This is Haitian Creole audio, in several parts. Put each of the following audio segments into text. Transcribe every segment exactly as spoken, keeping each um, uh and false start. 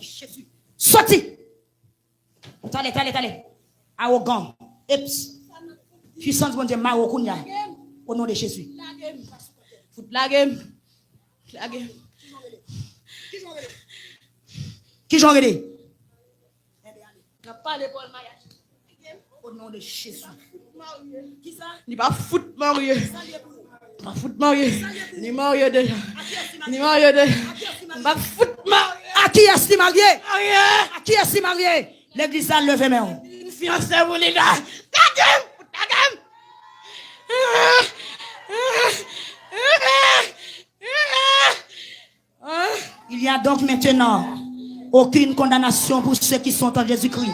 Jezi. Soti. Tale, tale, tale. Awogan. Eps. Pwisans Bondye mare w kounye a. O non de Jezi. Fout lage m. Lage m. Kijan w rele? N ap pale Pòl Mayaj. O non de Jezi. Li pa fout marye. Li pa fout marye. Li marye deja. Li marye deja. Li pa fout marye. A kiyès li marye? Marye. A kiyès li marye? Legliz la, leve men w. Li fiyanse pou li la. Lage m! Lage m! Il y a donc maintenant aucune condamnation pour ceux qui sont en Jésus-Christ.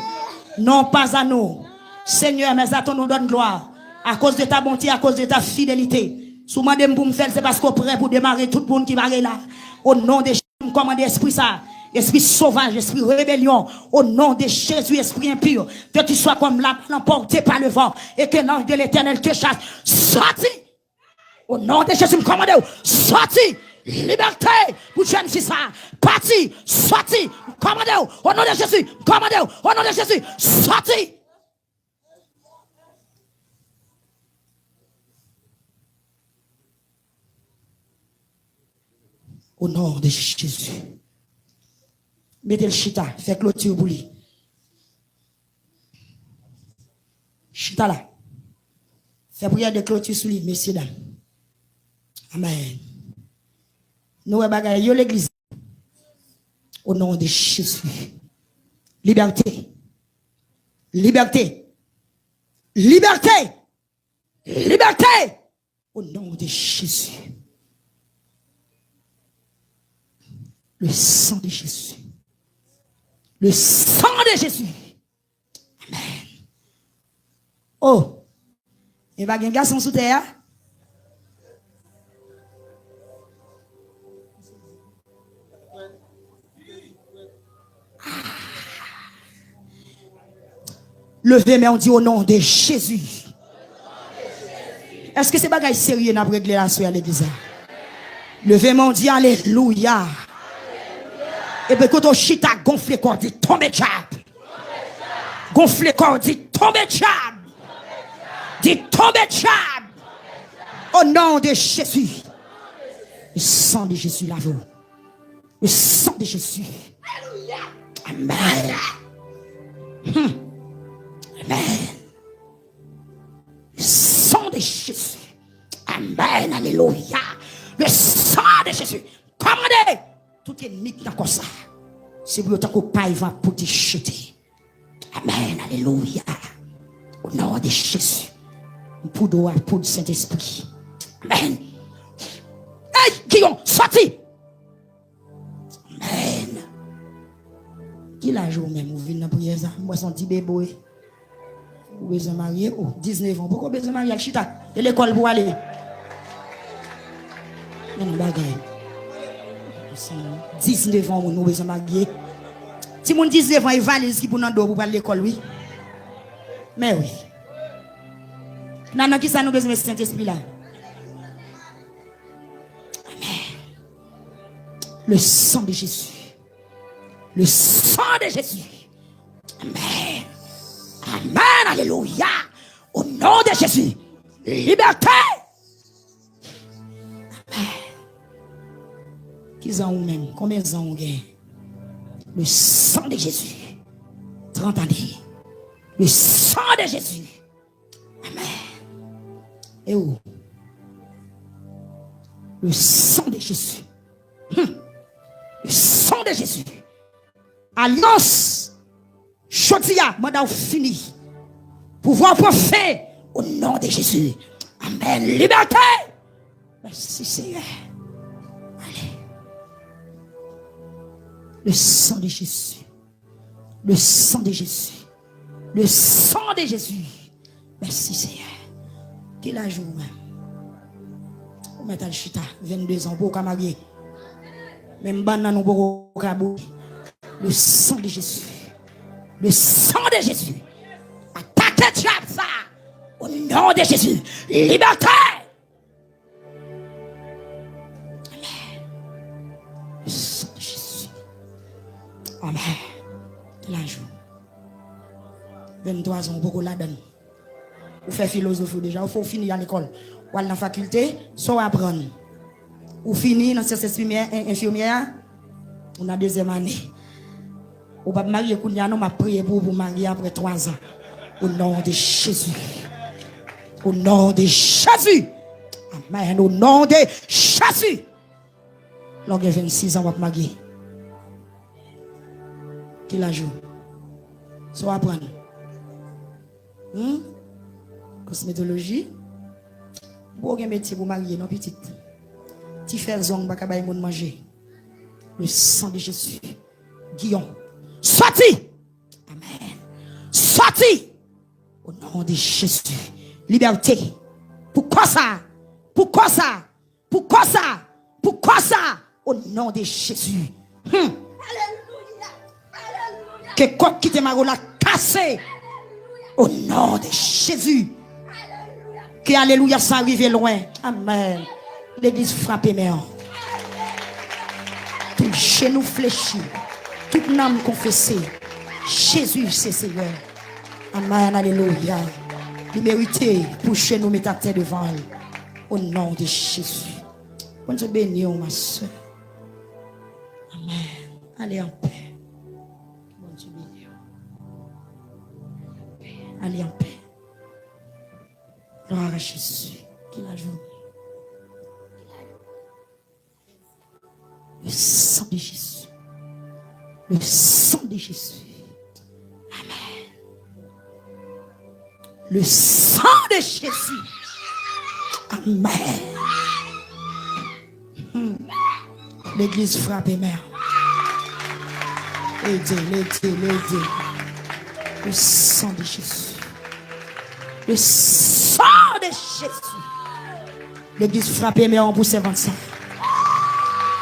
Non, pas à nous. Seigneur, mais à toi nous donne gloire. À cause de ta bonté, à cause de ta fidélité. Si w mande m pou m fè l, se paske w prè pou demare tout moun ki pare la. O non de Jezi, m kòmande espri sa, espri sovaj, espri rebelyon. O non de Jezi, espri enpi, que tu sois comme la balle emportée par le vent et que l'ange de l'Éternel te chasse. Soti! O non de Jezi, m kòmande w, soti! Libète pou jèn fi sa! Pati! Soti! M kòmande w, o non de Jezi! M kòmande w, o non de Jezi! Soti! O non de Jezi. Mete l chita, fè kloti pou li. Chita la. Fè priyè de kloti sou li, mesye dam. Amèn. Nou wè bagay yo legliz. O non de Jezi. Libète. Libète. Libète. Libète. Au nom de Jésus. Le sang de Jésus. Le sang de Jésus. Amen. Oh, e pa gen gason sou tè a? Leve men w, di, au nom de Jésus. Èske se bagay serye n ap regle aswè a legliz la? Leve men w, di, alelouya. Epi kote w chita, gonfle kò w, di, tonbe dyab. Gonfle kò w, di, tonbe dyab. Di, tonbe dyab. Au nom de Jésus. Le sang de Jésus lave w. Le sang de Jésus. Amen. Hmm. Amen. Le sang de Jésus. Amen. Alléluia. Le sang de Jésus. Kòmande tout ènmi ki nan kò sa. Se pou yo tankou pay van pou dechete. Amen. Alléluia. Au nom de Jésus. Poud ou a poud Sentespri. Amen. Hey, Giyon, soti. Amen. Ki laj ou menm ou vin nan priyè sa? M wè se yon ti bebe w ye. Ou bezwen marye? Oh, diznèf an. Poko bezwen marye, al chita. E lekòl pou w ale. Men yon bagay. Diznèf an, moun ou bezwen marye. Timoun diznèf an, e valiz ki pou nan do w pou pral lekòl, wi. Men wi. Nan, nan kisa nou bezwen Sentespri la? Amen. Le sang de Jésus. Le sang de Jésus. Amen. Amen. Alléluia. Au nom de Jésus. Liberté. Amen. Ki zan ou menm? Konbyen zan ou gen? Le sang de Jésus. Trant ane. Le sang de Jésus. Amen. E ou? Le sang de Jésus. Hmm. Le sang de Jésus. Alyans. Jodi a, manda w fini. Pouvwa pran fen. Au nom de Jésus. Amen. Liberté. Merci, Seigneur. Allez. Le sang de Jésus. Le sang de Jésus. Le sang de Jésus. Mèsi, Senyè. Ki laj ou menm? Ou mèt al chita, vennde zan, ou poko ka marye. Menm bannann ou poko ka boule. Le sang de Jésus. Le sang de Jésus. Atake dyab sa. Au nom de Jésus. Liberté. Amen. Le sang de Jésus. Amèn. Ki laj ou? Venntwa zan, ou poko ladann. Ou fè filozofi w deja, ou fè w fini al lekòl. Ou al nan fakilte, sa w aprann? Ou fini nan syans enfimyè, en-, enfimyè a? Ou nan dezyèm ane. Ou p ap marye kounye a non, m ap priye pou ou pou w marye apre twa zan. O non de Jezi. O non de Jezi. Amèn. O non de Jezi. Lè w gen vennsis an, w ap marye. Ki laj ou? Sa w aprann? Hmm? Kosmetoloji? Ou gen metye pou marye, non, pitit. Ti fè zong pa ka bay moun manje. Le sang de Jésus. Giyon. Sòti! Amèn. Sòti! O non de Jezi. Libète. Pou kò sa. Pou kò sa. Pou kò sa. Pou kò sa. O non de Jezi. Hmm. Ke kòd ki te mare w la kase. O non de Jezi. Ke alelouya sa rive lwen. Amèn. Legliz frape men an. Tout jenou flechi. Tout nanm konfese. Jezi se Seyè. Amèn, alelouya. Li merite pou jenou met atè devan l. O non de Jezi. Bondye beni w, ma sè. Amèn. Ale an pè. Bondye beni w. Ale an pè. Glwa a Jezi. Ki laj ou? Le sang de Jésus. Le sang de Jésus. Amèn. Le sang de Jésus. Amèn. Hmm. Legliz frape men. Ede, ede, ede. Le sang de Jésus. Le sang de Jésus. Legliz frape men an pou sèvant sa.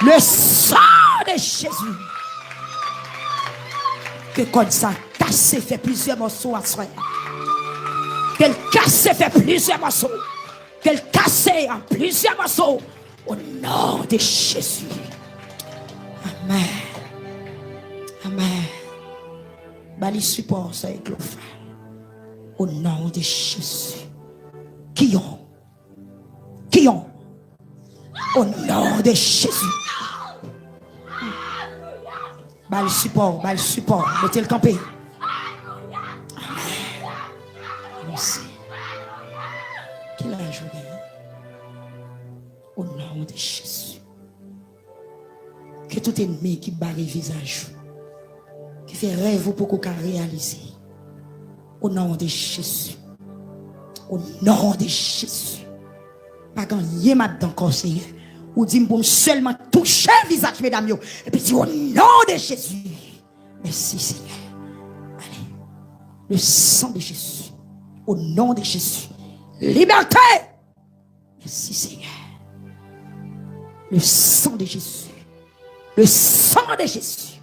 Le sang de Jésus. Ke kòd sa kase fè plizyè mòso aswè. Ke l kase fè plizyè mòso. Ke l kase an plizyè mòso. O non de Jezi. Amèn. Amèn. Ba li sipò, sè Eklofa. O non de Jezi. Kiyon. Kiyon. O non de Jezi. Ba l sipò, ba l sipò. Mete l kanpe. Amèn. Avanse. Ki laj ou genyen? O non de Jezi. Ke tout enmi ki bare vizaj ou, ki fè rèv ou poko ka reyalize, o non de Jezi, o non de Jezi, pa gen anyen m ap dan kò, Senyè. Ou di m pou m sèlman touche vizaj medam yo, epi di, o non de Jezi, mèsi, Senyè. Ale. Le sang de Jésus. Au nom de Jésus. Liberté! Merci, Seigneur. Le sang de Jésus. Le sang de Jésus.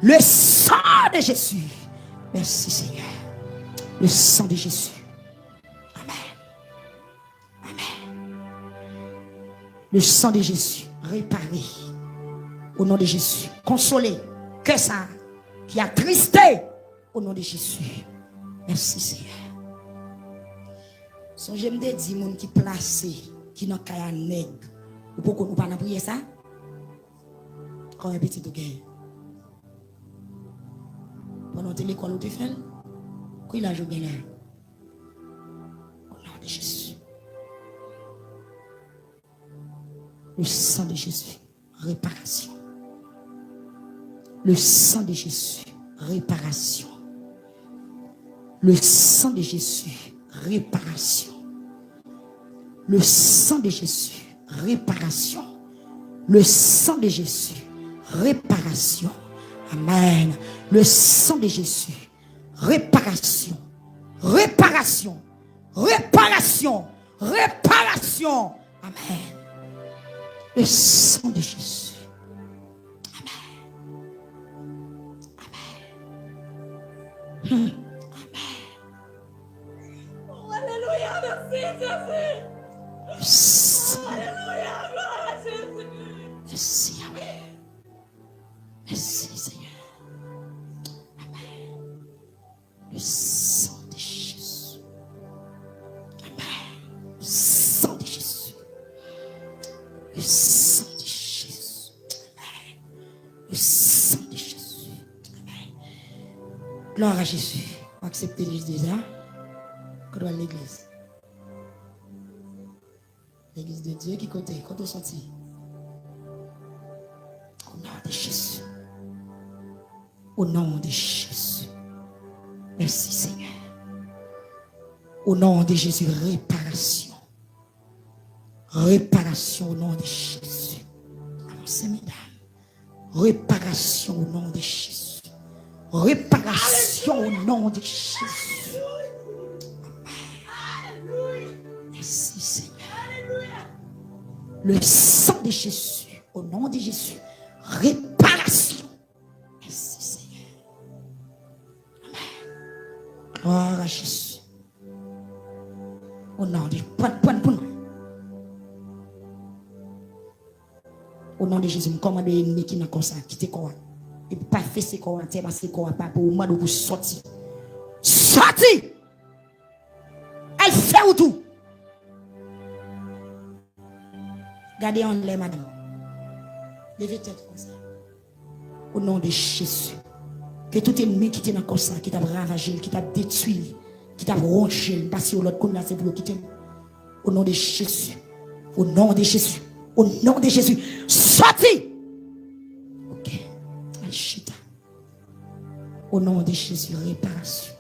Le sang de Jésus. Merci, Seigneur. Le sang de Jésus. Amen. Amen. Le sang de Jésus. Réparer. Au nom de Jésus. Consoler. Kè sa ki attriste. Au nom de Jésus. Merci, Seigneur. Sonje m te di moun ki plase, ki nan kay a nèg, ou poko, ou pa nan priyè sa? Konbyen pitit ou genyen? Pandan w te lekòl ou te fè l? Ki laj ou genyen? Au nom de Jésus. Le sang de Jésus, réparation. Le sang de Jésus, réparation. Le sang de Jésus, réparation. Le sang de Jésus, réparation. Le sang de Jésus, réparation. Amen. Le sang de Jésus, réparation. Réparation. Réparation. Réparation. Amen. Le sang de Jésus. Amen. Amen. Hmm. Amen. Oh, alléluia, merci, Jésus. Yes. Alléluia, gloire à Jésus. Merci, Yahweh. Merci, Seigneur. Le sang de Jésus. Le sang de Jésus. Gloire à Jésus. Ou aksepte Jezi deja? Kote w al legliz? Legliz de Dye ki kote? Kote w soti? Au nom de Jésus. Au nom de Jésus. Merci Seigneur. Au nom de Jésus, réparation. Réparation au nom de Jésus. Avanse medam. Réparation au nom de Jésus. Réparation au nom de Jésus. Amen. Merci Seigneur. Le sang de Jésus, au nom de Jésus. Réparation. Merci Seigneur. Amen. Gloire à Jésus. Au nom de, pran, pran pou nou. Au nom de Jésus, m kòmande enmi ki nan kò sa, kite kò a. E pa fese kò a atè, paske kò a pa pou ou, mande w pou sòti. Sòti! Al fè wout ou! Gade anlè, madanm. Leve tèt konsa. Au nom de Jésus. Ke tout enmi ki te nan kò sa, ki t ap ravaje l, ki t ap detwi l, ki t ap wonje l, m pase yon lòd kounye a, se pou yo kite l. Au nom de Jésus. Au nom de Jésus. Au nom de Jésus. Sòti! Ok. Al chita. Au nom de Jésus, réparation.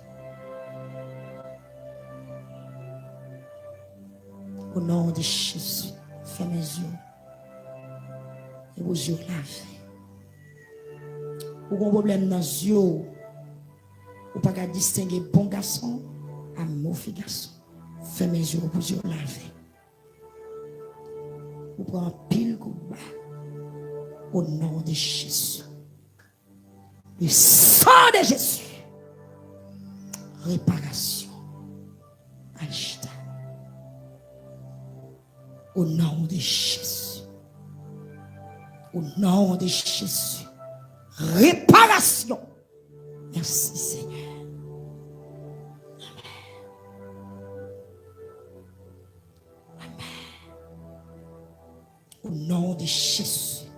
Au nom de Jésus, fèmen zye w. E pou zye w lave. Ou gen pwoblèm nan zye w. Ou pa ka distenge bon gason a move gason. Fèmen zye w pou zye w lave. Ou pran anpil kout ba. Au nom de Jésus. Le sang de Jésus. Réparation. Al chita. Au nom de Jésus. Au nom de Jésus. Réparation. Merci Seigneur. Amen. Amen. Au nom de Jésus.